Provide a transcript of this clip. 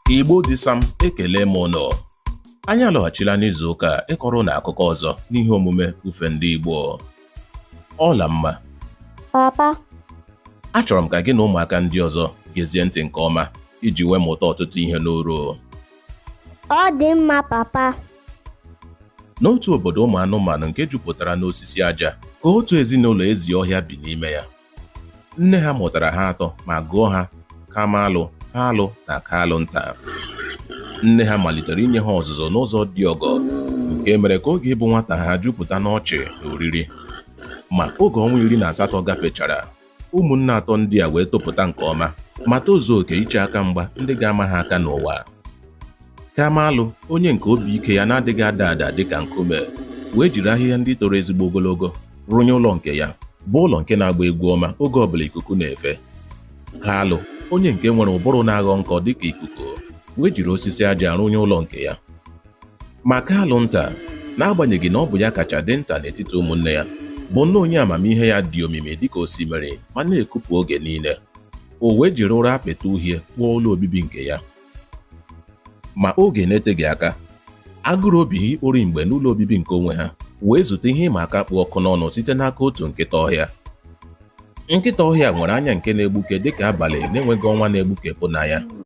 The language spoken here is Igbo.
Igbo dị sam, ekele m ụnụ. Anyị alọghachila n'izu ụka a ịkọrọ ụnụ akụkọ ọzọ n'ihe omume Ufe Ndị Igbo. Ọlamma. Papa. Achọrọ m ka gị na ụmụaka ndị ọzọ gezie ntị nke ọma iji wee mụta ọtụtụ ihe n'uru. Ọ dị mma, papa. N'otu obodo ụmụ anụmanụ nke jupụtara n'osisi aja ka otu ezinụlọ ezi ọhịa bi n'ime ya. Nne ha mụtara ha atọ ma gụọ ha Kamalụ, Kalụ na Kalụ nta. Nne ha malitere inye ha ọzụzụ n'ụzọ dị ọgọ nke mere ka oge ịbụ nwata ha jupụta n'ọchị na oriri. Ma oge ọnwa 18 gafechara, ụmụnne atọ ndị a wee topụta nke ọma ma tozuo oke iche aka mgba ndị ga-ama ha aka n'ụwa. Kamalụ, onye nke obi ike ya na-adịghị ada ada dịka nkume, wee jiri ahịhịa ndị toro ezigbo ogologo rụnye ụlọ nke ya, bụ ụlọ nke na-agba egwu ọma oge ọbụla ikuku na-efe. Kalụ, onye nke nwere ụbụrụ na-aghọ nkọ dịka ikuku, wee jiri osisi aja rụnye ụlọ nke ya. Ma Kalụ nta, n'agbanyeghị na ọ bụ ya kacha dị nta n'etiti ụmụnne ya, bụ nnọọ onye amamihe ya dị omimi dịka osimiri ma na-ekupụ oge niile. O wee jiri ụrọ apịtị uhie kpụọ ụlọ obibi nke ya. Ma oge na-eteghị aka, agụrụ obi ha ikpori mgbe n'ụlọ obibi nke onwe ha wee zute ihe ịma aka kpụ ọkụ n'ọnụ site n'aka otu nkịta ọhịa. Nkịta ọhịa nwere anya nke na-egbuke dịka abalị na-enweghị ọnwa na-egbukepụ na ya.